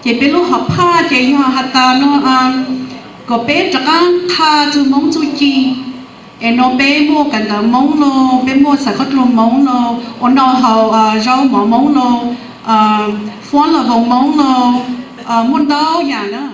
Ces peb lub hom phaj ces yog has tas no, kom peb rov qab qha txug Moob txuj ci, es no peb muaj kab ntawv Moob los, peb muaj xav khaub dluag Moob los, ua noj haus zaub mov Moob los, fuab los voos Moob los, muaj ntau yam na.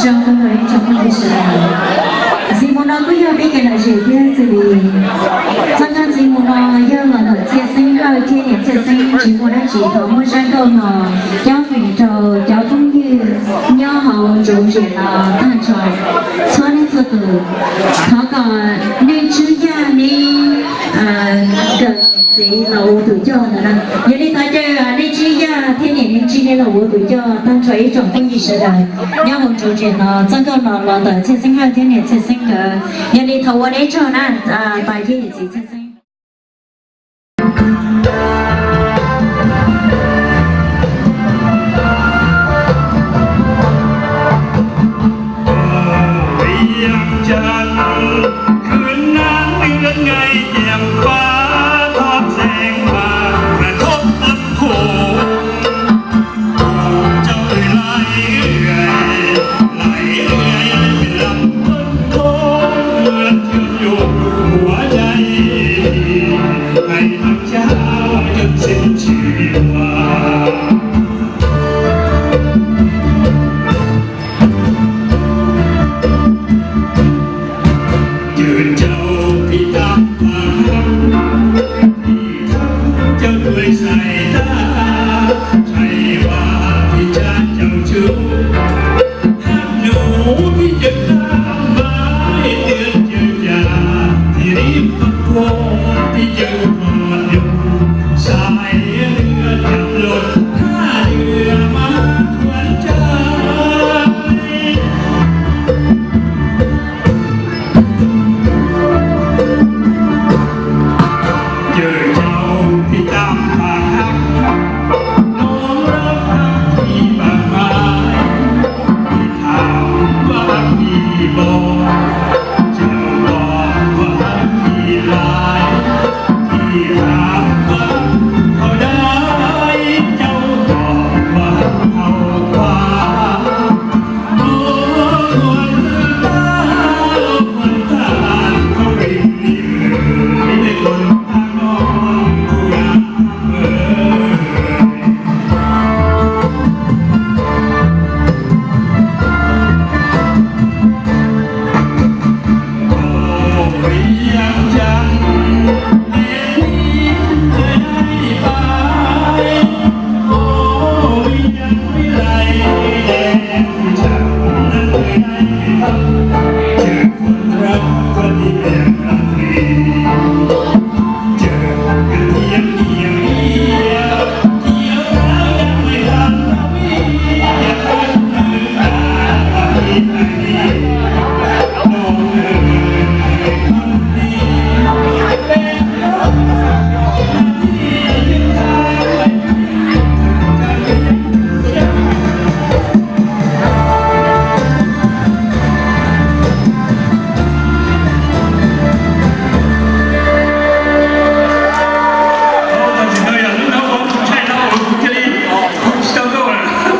Zoo rau ib tsoom phooj ywg sawv daws. Ntxiv mus no kuj yog peb kev lom zem thiab xws li txoj nkauj ntxiv mus no yog los ntawm Txhiaj Xeeb Hawj thiab niam Txhiaj Xeeb tsis muaj dab tsi, thov muaj zaj nkauj no cob feem rau cov phooj ywg nyob hauv ntsuv zem no tag nrho txhua leej txhua tus. Thov kom nej tswb yaj nej nkawm txiv los ua tus coj ntawd na. Yog li thov caw nej tswb yaj thiab niam nej tswb nej los ua tus coj tag nrho ib tsoom phooj ywg sawv daws nyob hauv ntsuv zem no. Txoj nkauj no los ntawm Txhiaj Xeeb Hawj thiab niam Txhiaj Xeeb nkawd. Yog li thov ua neb tsaug na, tais thiab niam txiv Txhiaj Xeeb. Cov cau phim tam pam, phim thab cov duav xais tag, tshais vas phim tsa cau tsuj, hab nus phim cawv khab mas, twb cawv cas phim rib pab puag, phim cawv pom nyoog xais lwj cam loj, thaj lwj mas thuam cai. Cov cau phim tam pam, nov loj phim pam mas,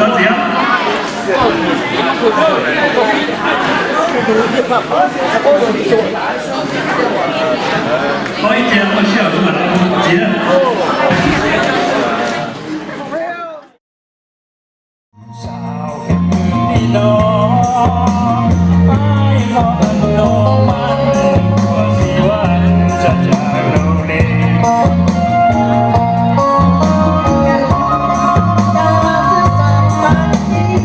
Ob txiv, ob ib tiag, ua siab mam los txiv. Thank you.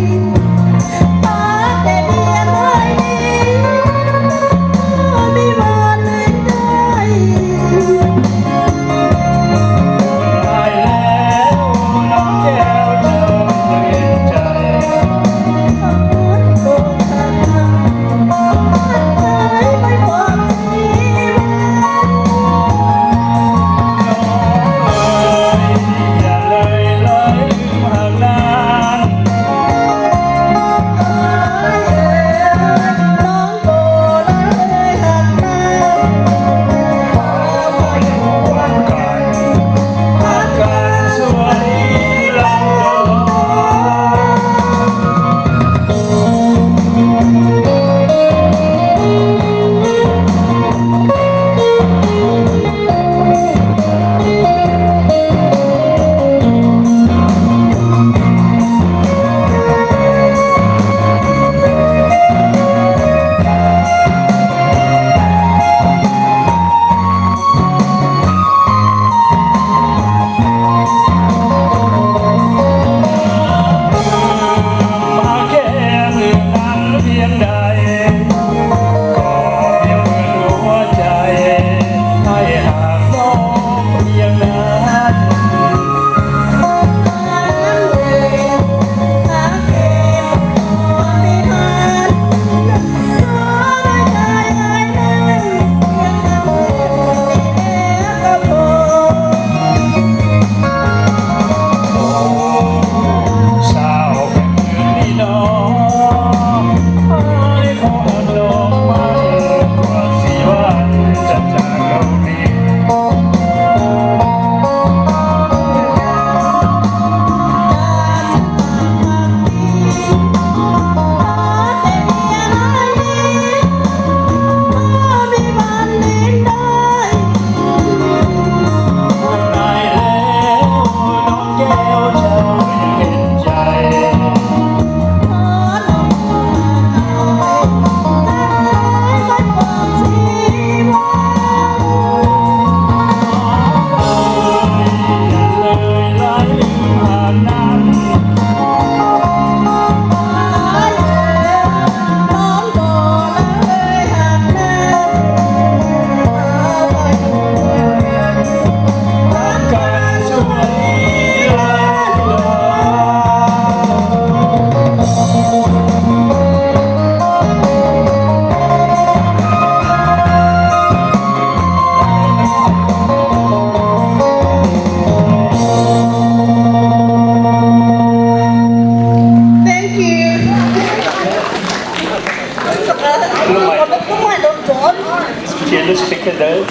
Cia lub speaker ntawd.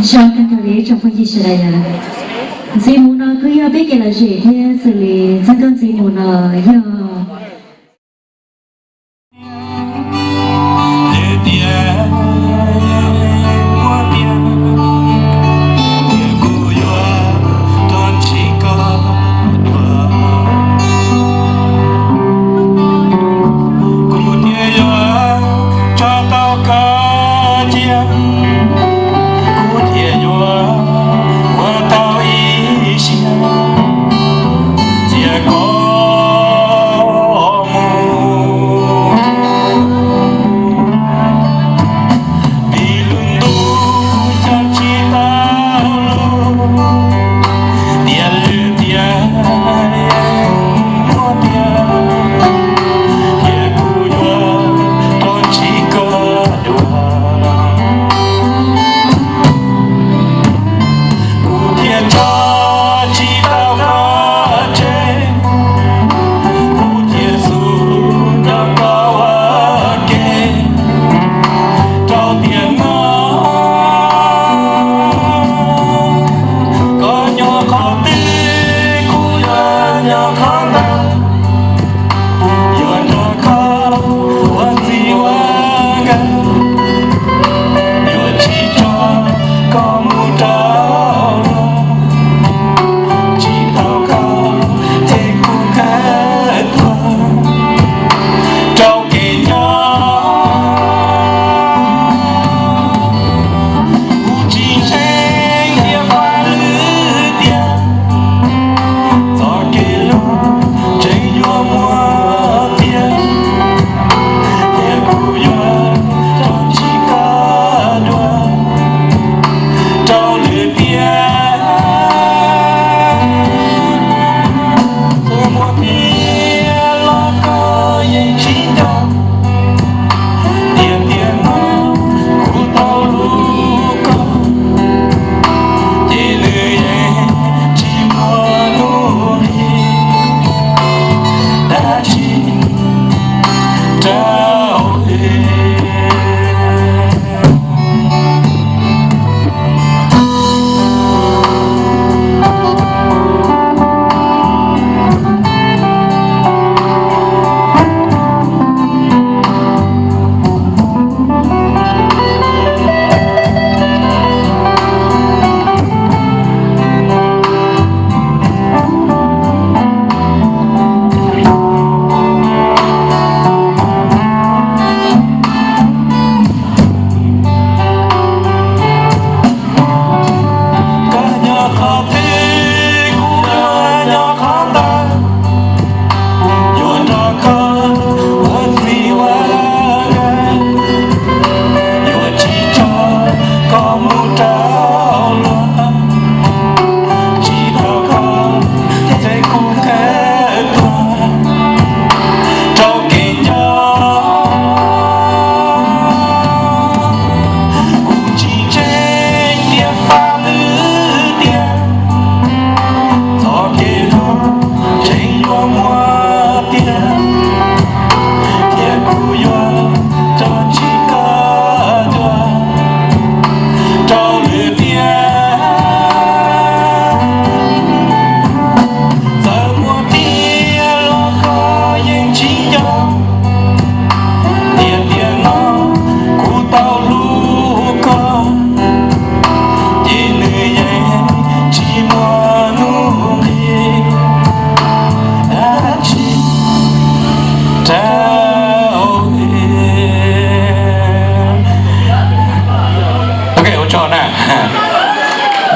Zoo kawg nkaus li tsoom phooj ywg sawv daws. Ntxiv mus no kuj yog peb kev lom zem thiab xws li txoj nkauj ntxiv mus no yog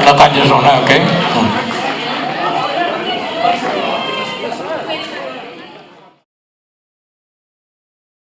Rov qab nco zoo na, ok.